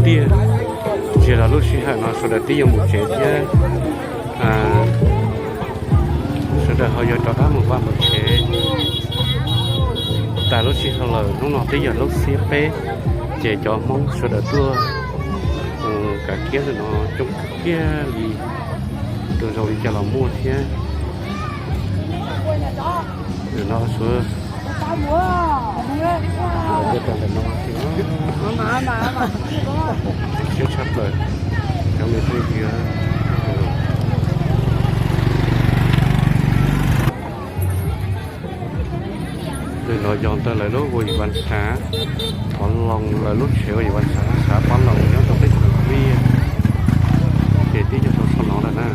Tiag, ntsia los lub sij hawm no sawv daws twb yuav mus tsev thiab. Sawv daws ho yuav rov qab mus vaj mus tsev. Tas lub sij hawm lawm, hnub no twb yog lub xiab peb, ces cov Hmoob sawv daws tuaj kav kiab no coob kiag li, tus zoo li cas los muaj thiab. Nim no suav ntawm no siab tshaj plaws, cov me phooj ywg. Ntawm no yog ntawm lawv lub ua Yim Vas Xav, Pov Loos, lawv lub tsev ua Yim Vas Xav, Xav Pov Loos nyob rau teb chaws Liaj, ces twb yog rau saum no lawm na.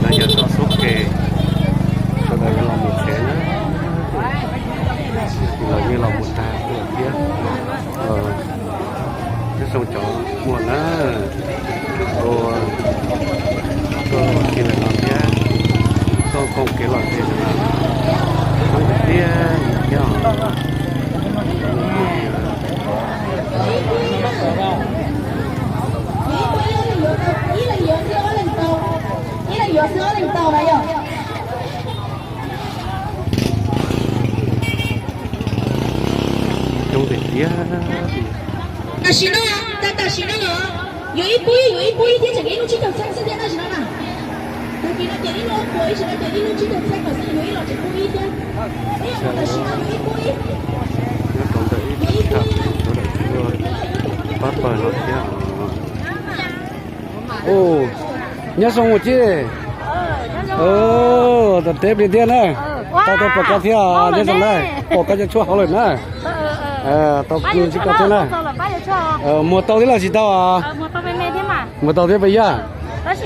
Lawv yog txoj xub ke, sawv daws yuav los mus tsev na, los yeej los mus tag thiab. Nyob zoo cov muag na, ua tuaj ua si lawm no thiab, tuaj koom kev lom zem no, coob tiag tiag thiab os. Coob tiag tiag. Tam sim no, tam sim no los yuav ib pub ib, yuav ib pub ib thiab tseem ib lub tsib caug txhiab xwb thiab tam sim no na. Tag kis no ces ib lub ob puas, ib sim no ces ib lub tsib caug txhiab kom xwb, yuav ib los tseem pub ib thiab. Tam sim no yuav ib pub ib. Nyob rau ntawm ib thaj tsam sawv daws tuaj pab pawg no thiab. Nyob zoo mus tij. Tau teb li thiab na. Tau tau pom koj thiab, nyob zoo na. Pom koj cov tshuaj hauv lawm na. Tau kuv ntsib koj thiab na. Muag tau thiab los tsis tau? Muag tau thiab peb yog. Ces,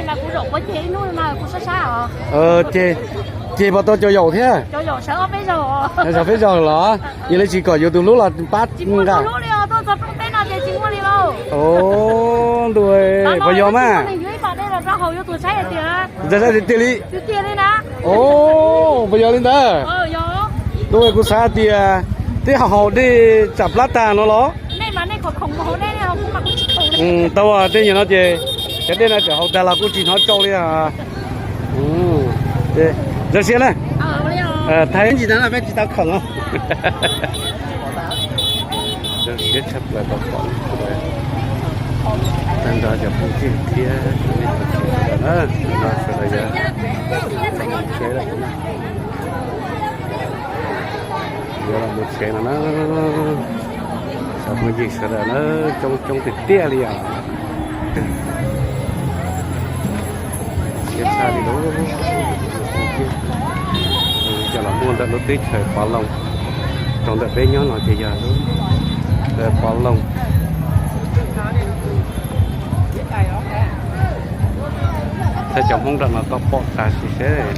ces puas tau cov yaum thiab? Sawv peb zaug los? Yog li tsis kom yus tus hlub los pab nqa. Ntuj, puas yog mas? Tiag tiag li. Puas yog li ntawd? Ntuj, kuv xav tias twb haus dej tsam plab tag no los. Tau tej nyuag no ces cov dej no tseem haus tag los kuj tsis hnov tsau li. Zoo siab na. Thaij ntsis tag no peb tsis tau khoom. Zoo siab tshaj plaws tau pom tag nrho cov phooj ywg thiab cov nej tus txiv sawv daws na, no sawv daws yuav los mus tsev lawm, yuav los mus tsev no na. Cov phooj ywg sawv daws na, coob coob tiag tiag li os. Siab tshaj li lawm. Cov los muaj ntawm lub teb chaws Pov Loos, rau ntawm peb nyob no ces yog lub Pov Loos. Thaij cov Hmoob nram no kom pom tas sis seb,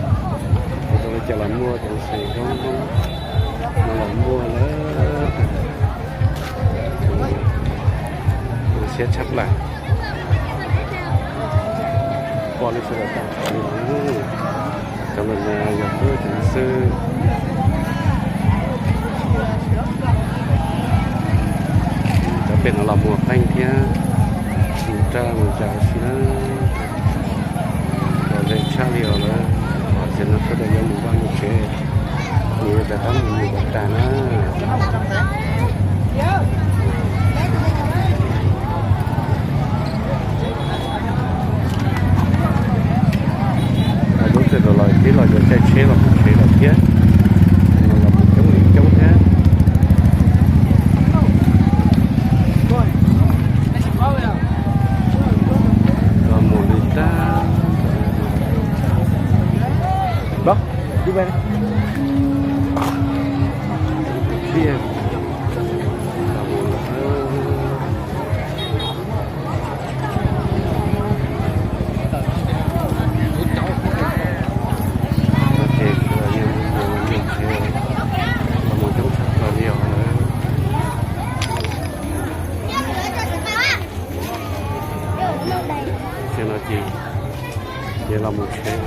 cov los muaj cov xeem Hmoob no los muaj lawm. Siab tshaj plaws. Pom li sawv daws tau pom li no, cov lus no yog peb cov xwb. Cov pem no los muag pleej thiab, mus raj mus cas si na. Lom zem tshaj li os lawm. Ces no sawv daws yuav mus vaj mus tsev, nws yuav rov qab mus mus kom tag na. Lub txij los tib los yuav caij tsheb los mus tsev lawm thiab. Los mus coob li coob thiab. Los mus li tag. Tiag. Ces sawv daws yeej mus mus tsev los mus coob tshaj plaws li os. Ces no ces, ces los mus tsev.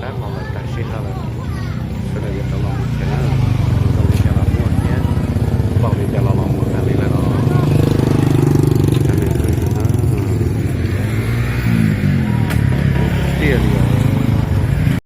Tab los lawm tag sij hawm lawm, sawv daws yuav rov los mus tsev.